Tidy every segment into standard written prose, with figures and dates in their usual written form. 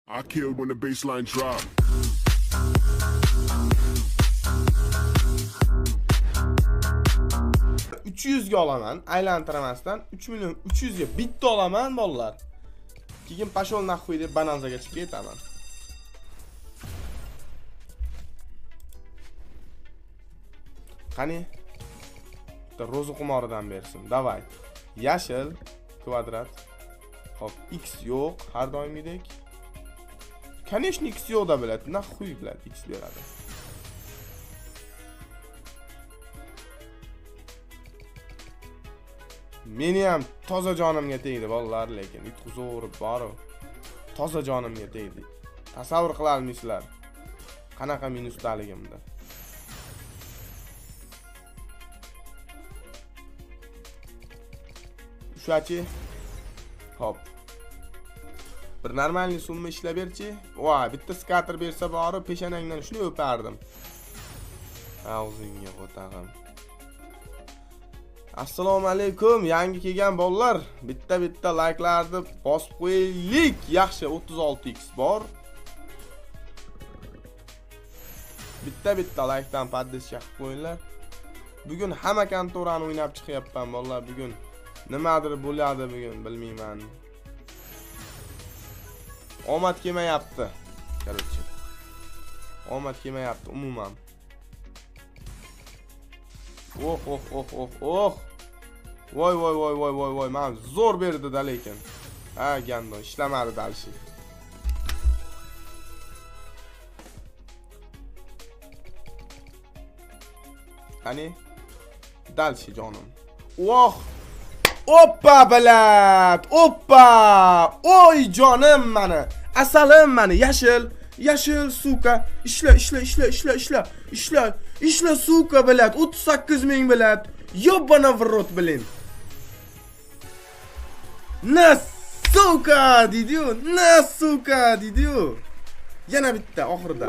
I killed when the baseline drop. 300 ga olaman, aylantirmasdan 3 million 300 ga bitta olaman bolalar. Keyin пошёл нахуй deb bananzaga chiqib ketaman. Qani? Bitta ro'za qumoridan bersin. Давай. Yashil kvadrat. Xo'p, x yo'q, har doimgidek. Конечно, x yo'q da biladi. Нахуй biladi, x beradi. Meni ham toza jonimga tegdi bolalar, lekin yutqizib borib toza jonimga tegdi. Tasavvur qila olmaysizlar qanaqa minusdaligimni. Ushachi. Hop. Bir normalniy summa ishlab berchi. Voy, bitta skater bersa borib peshanangdan shuni o'pardim. Og'zingga qo'tag'im. Assalomu alaykum, yangi kelgan bolalar, bitta-bitta layklarni bosib qo'yaylik. Yaxshi, 36x bor. Bitta-bitta laykdan поддержка qilib qo'yinglar. Bugun hamma kontorani o'ynab chiqyapman bolalar, bugun nimadir bo'ladi bugun, bilmayman. Omad kelmayapti. Короче. Omad kelmayapti umuman. Oh oh oh oh oh. Voy voy voy voy voy voy, mana zo'r berdi-da lekin. Ha, gandon ishlamadi dальше. Qani? Dальше jonim. Oh! Oppa bilat! Oppa! Oy jonim mani! Asalim mani, yashil, yashil сука. Ishla, ishla, ishla, ishla, ishla. Ishla, ishla сука bilat. 38 ming bilat. Ёбана в рот, блин. На сука deydi-yu, на сука deydi-yu. Yana bitta oxirida.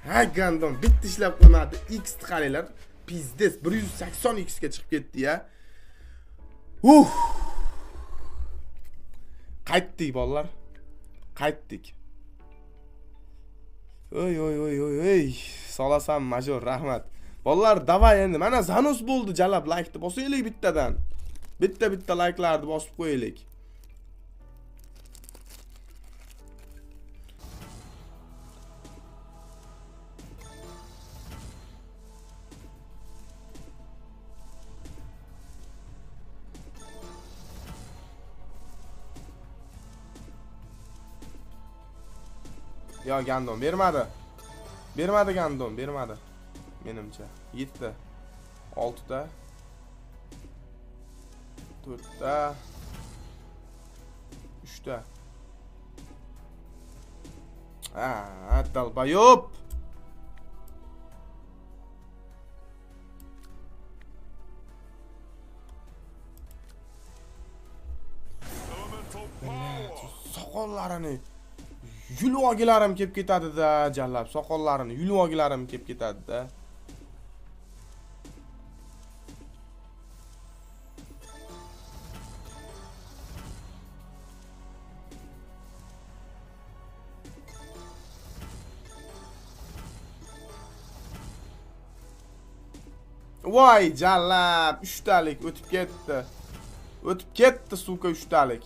Ha gandon bitta ishlab qo'ymadi. X qaranglar. Пиздец, 180 x ga chiqib ketdi-ya. Qaytdik bolalar. Qaytdik. Oy oy oy oy oy. Solasan major, rahmat. Bolalar, давай endi. Mana занос bo'ldi, jalab laykni bosaylik bittadan. Bitta-bitta layklarni bosib qo'yaylik. Yo, gandon bermadi. Bermadi gandon, bermadi. Menimcha. 7 ta. 6 ta. 4 ta. 3 ta. Ah, долбоёб. Soqollarini yulib olgilarim kelib ketadi-da, jallab soqollarini yulib olgilarim kelib ketadi-da. Voy jallab, 3 talik o'tib ketdi. O'tib ketdi, сука, 3 talik.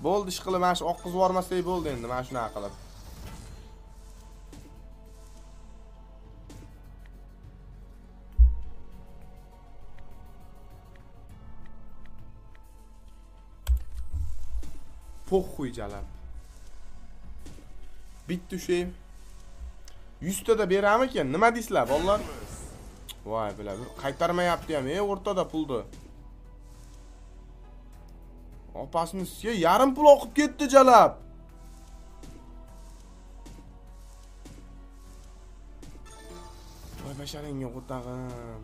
Bo'ldi, ish qilib, mana shu oqqizib yubormasak bo'ldi endi, mana shunaqa qilib. Poxuy jalab. Bitta ushay. 100 tada beramikin? Nima deysizlar, bolalar? Voy, bilar, qaytarmayapti ham, o'rtada pulni. Opasini sizga yarim pul oqib ketdi jalab. Voy basharingga qo'tag'im.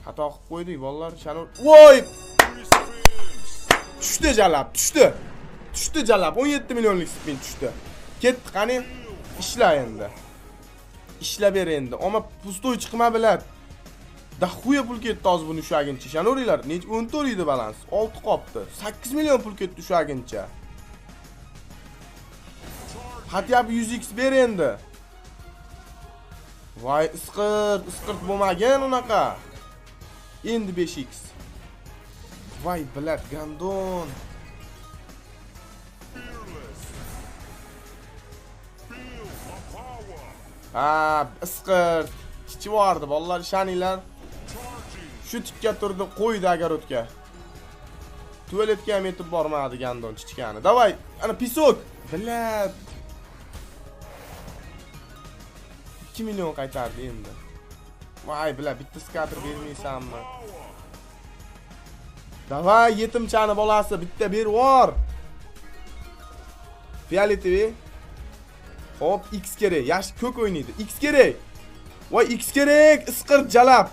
Xato qilib qo'ydik bolalar, shani. Voy! Tushdi jalab, tushdi. Tushdi jalab, 17 millionlik spin tushdi. Ketdi, qani? Ishla endi. Ishla ber endi. Oma pustoy chiqma bilad. Daxuya pul ketdi hozir buni ushlaguncha. Ishonaveringlar, necha 14 edi balans, 6 qopti. 8 million pul ketdi ushlaguncha. Хотя бы 100x ber endi. Voy, isqirt, isqirt bo'lmagan unaqa. Endi 5x. Voy, bilat, gandon. Ha, isqirt. Chichib yubordi, bolalar, ishaninglar. Shu tikka turdi, qo'ydi огородga. Tualetga ham yetib bormadi gandon chichgani. Davay, ana pisok. Bilat. 2 million qaytardi endi. Voy, bilat, bitta skater bermaysanmi? Davay, yetimchani bolasi, bitta berib yubor. Fioletoviy. Hop, X kerak. Yash ko'k o'ynaydi. X kerak. Voy, X kerak. Isqirt jalab.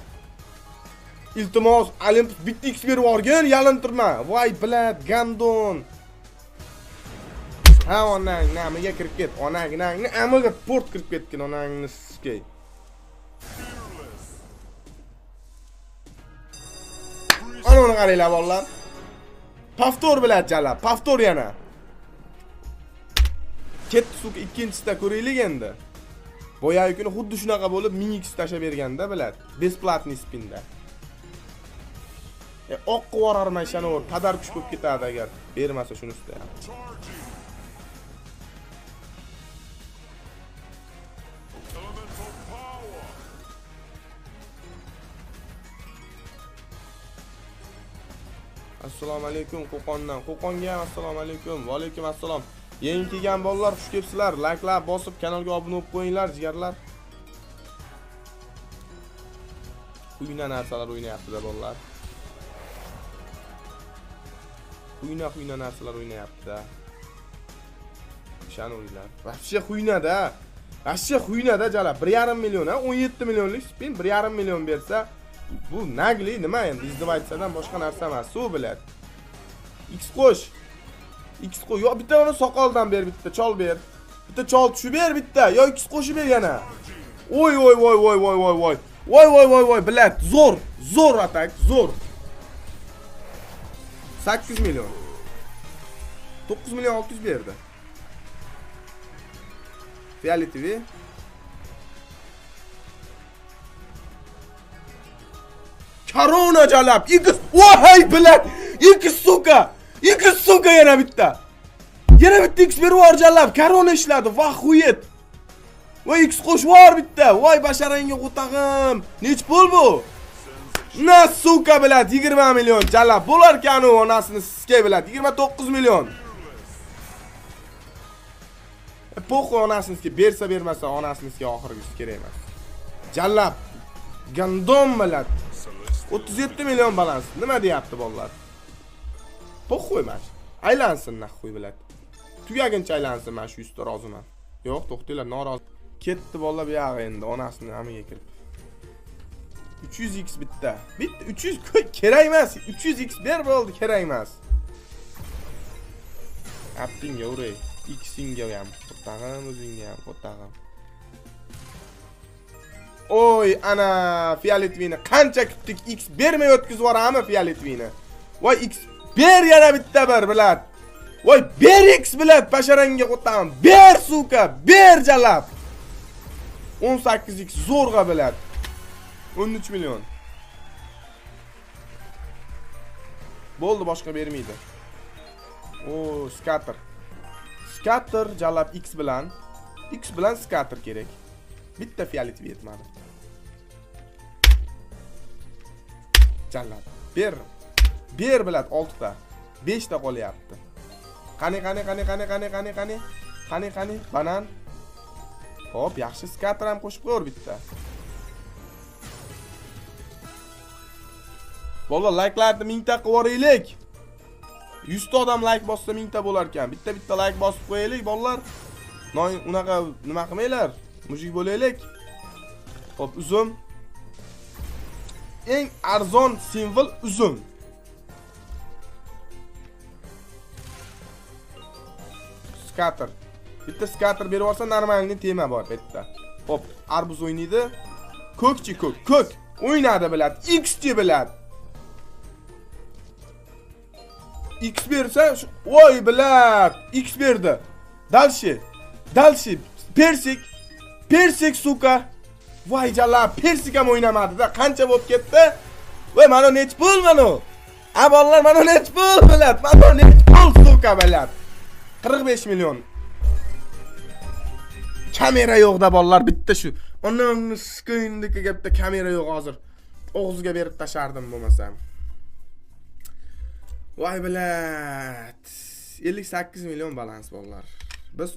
Iltimos, Olympus bitta X berib yuborgin, yalintirma. Voy, bilat, gandon. Ha, onang namiga kirib ket. Onang amiga port kirib ketgin, onangni sizga. Ana uni qaranglar bolalar. Paftor bilan jalab, paftor yana. Ketdi suka, ikkinchisida ko'raylik endi. Boyagi kuni xuddi shunaqa bo'lib 1000x tashlab berganda bilad, besplatniy spinda. Oq qilib ishanaver, qadar kuch bo'lib ketadi agar bermasa shuni ustida ham. Assalomu alaykum Qo'qondan. Qo'qonga ham assalomu alaykum. Va alaykum assalom. Yangi kelgan bolalar, xush kelibsizlar. Likelar bosib, kanalga obuna bo'lib qo'yinglar, jigarlar. Quyna narsalar o'ynayapti-da bolalar. Quyna narsalar o'ynayapti-da. Ishonaveringlar. Вообще quyna-da. Вообще quyna-da jalab. 1,5 million, 17 millionlik spin 1,5 million bersa, bu nagli nima endi? Izdivaytsadan boshqa narsa emas, u biladi. X qo'sh. X qo'y. Yo bitta uni soqoldan ber, bitta chol ber. Bitta chol tushib ber bitta. Yo X qo'shib ber yana. Oy oy oy oy oy oy oy. Voy voy voy voy, bilad, zo'r, zo'r atak, zo'r. 8 million. 9 million 600 berdi. Fioletoviy. Korona jalab. X. Voy, bilad. X suka. X suka yana bitta. Yana bitta X berib yubor jalab. Korona ishladi. Vahuyet. Voy, X qo'shib yubor bitta. Voy, basharangga qo'tag'im. Nech pul bu? Na suka bilad, 20 million jalab. Bo'lar ekan u onasini sizga bilad. 29 million. Po'xi onasini sizga bersa bermasa onasini sizga oxirgisi kerak emas. Jalab. Gandon bilad. 37 million balans. Nima deyapti bolalar? Po'xi emas. Aylansin naxuy bilad. Tugaguncha aylansin, men shu yuzta roziman. Yo'q, to'xtanglar, norozi. Ketdi bolalar bu yog'i endi onasini amiga kirib. 300x bitta. Bitta 300 kerak emas. 300x ber bo'ldi, kerak emas. Appingga uray. Xingga ham, qo'tag'im, o'zingga ham, qo'tag'im. Oy, ana fioletvini qancha kutdik, X bermay o'tkazib yuborami fioletvini? Voy, X ber yana bitta bir bilad. Voy, ber X bilad, basharangga qo'tag'im. Ber suka, ber jalab. 18x zo'rg'a bilad. 13 million. Bo'ldi, boshqa bermaydi. O, skater. Skater jalab X bilan. X bilan skater kerak. Bitta fiolet yetmadi. Jalab. Ber. Ber bilad 6 ta. 5 ta qolyapti. Qani qani qani qani qani qani qani. Qani qani banan. Hop, yaxshi skater ham qo'shib qo'yar bitta. Bolalar, likelarni 1000 ta qilib yuboraylik. 100 ta odam like bossa 1000 ta bo'lar ekan. Bitta-bitta like bosib qo'yaylik bolalar. Noy unaqa nima qilmanglar. Mujik bo'laylik. Hop, uzum. Eng arzon simvol uzum. Skater. Bitta skater berib olsa normalniy tema bor bu yerda. Hop, arbuz o'ynaydi. Ko'kchi ko'k, ko'k. O'ynadi, блядь. XT, блядь. X bersa, voy, блядь, X berdi. Дальше. Дальше. Persik. Persik, сука. Voy jala, persik ham o'ynamadi-da. Qancha bo'lib ketdi? Voy, mana nech pul mana? A bolalar, mana nech pul, блядь? Mana nech pul, сука, блядь? 45 million. Kamera yo'qda bolalar, bitta shu. Onam skindiki bitta kamera yo'q hozir. Og'ziga berib tashardim bo'lmasam. Voy, блядь. 58 million balans bolalar. Biz